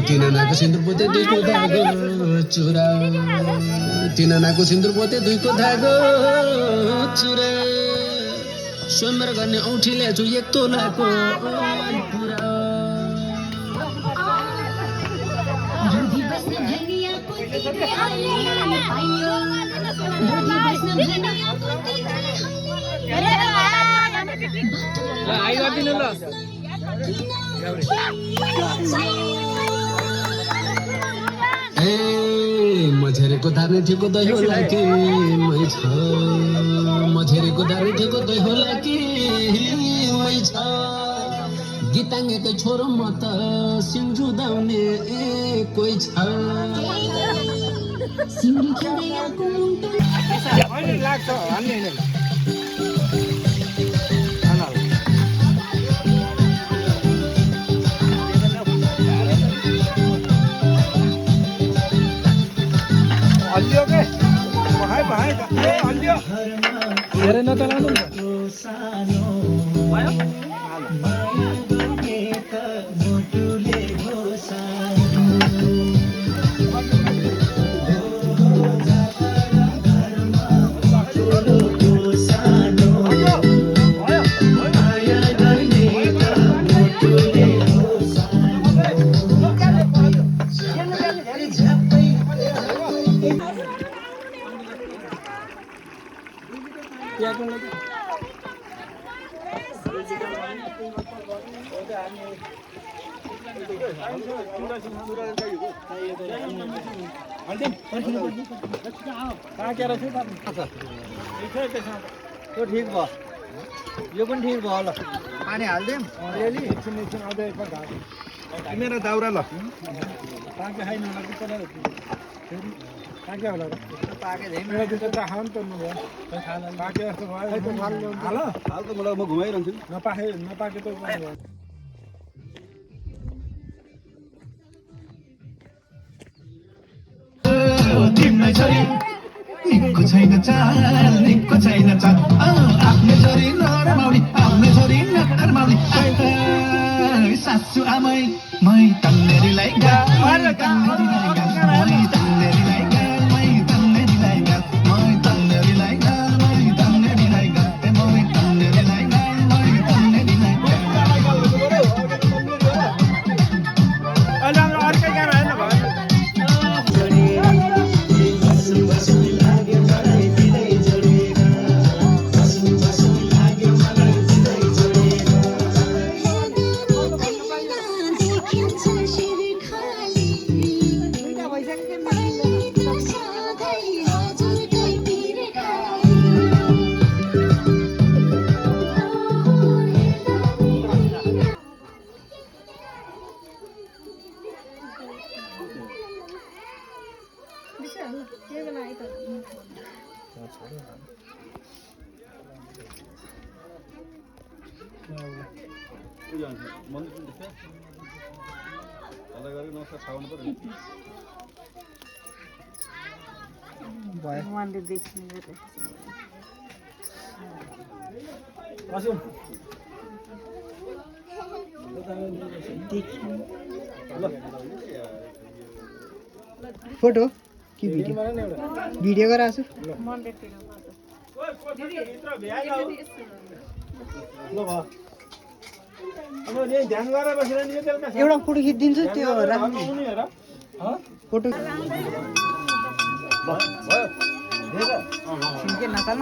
तीन आनाको सिन्दुर पोते दुईको धागो चुरा तीन आनाको सिन्दुर पोते दुईको धागो चुरा स्वयंवर गर्ने औँठी ल्याछु एक तोलाको पुरा मझेरेको धार्ने ठेको दही होला कि मै छ मझेरेको धार्ने ठेको दही होला कि मै छ गीताङ्गेकै छोरो म त सिउँझु दाउने कोही छ हल्दियो के भाइ भाइ ए हल्दियो धेरै नचलाउनु भयो त्यो ठिक भयो यो पनि ठिक भयो ल पानी हाल्दिउँ अलिअलि एकछिन अझै एकपल्ट मेरो दाउरा ल पाके खाइ नलाग्छ तर पाके होला र पाके झै मेरो त्यो त खान त नभयो पाके जस्तो भयो हाल हाल त मलाई म घुमाइरहन्छु नपाके त भयो तिम्रो छोरी निको छैन चाल निको छैन चाल आफ्नो छोरी नरमाउली आफ्नो छोरी नरमाउली सासु आमै मै तन्नेरीलाई गाल मै तन्नेरीलाई गाल मै तन्नेरीलाई गाल मै तन्नेरीलाई गाल मै तन्नेरीलाई गाल मै तन्नेरीलाई गाल मै तन्नेरीलाई गाल मै तन्नेरीलाई गाल अलि अर्कै गाना हैन भयो फोटो कि भिडियो भिडियो गराछु एउटा फोटो खिचिदिन्छु त्यो राख्नु फोटो के नचाल्न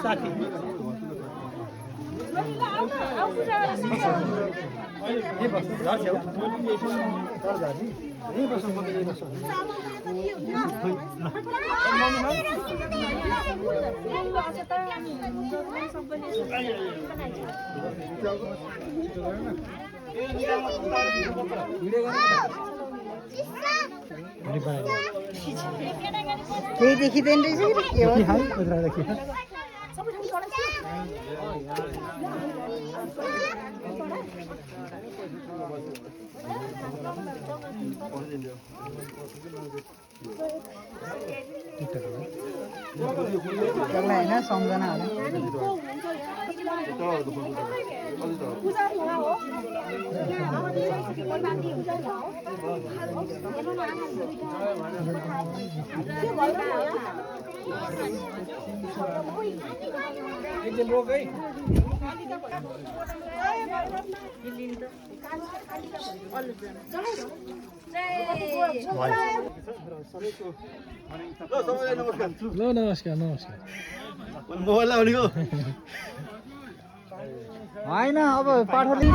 साथी केही देखिँदैन रहेछ कि के हो त्यसलाई होइन सम्झना ल नमस्कार नमस्कार मोबाइल लाउनेको होइन अब पाठले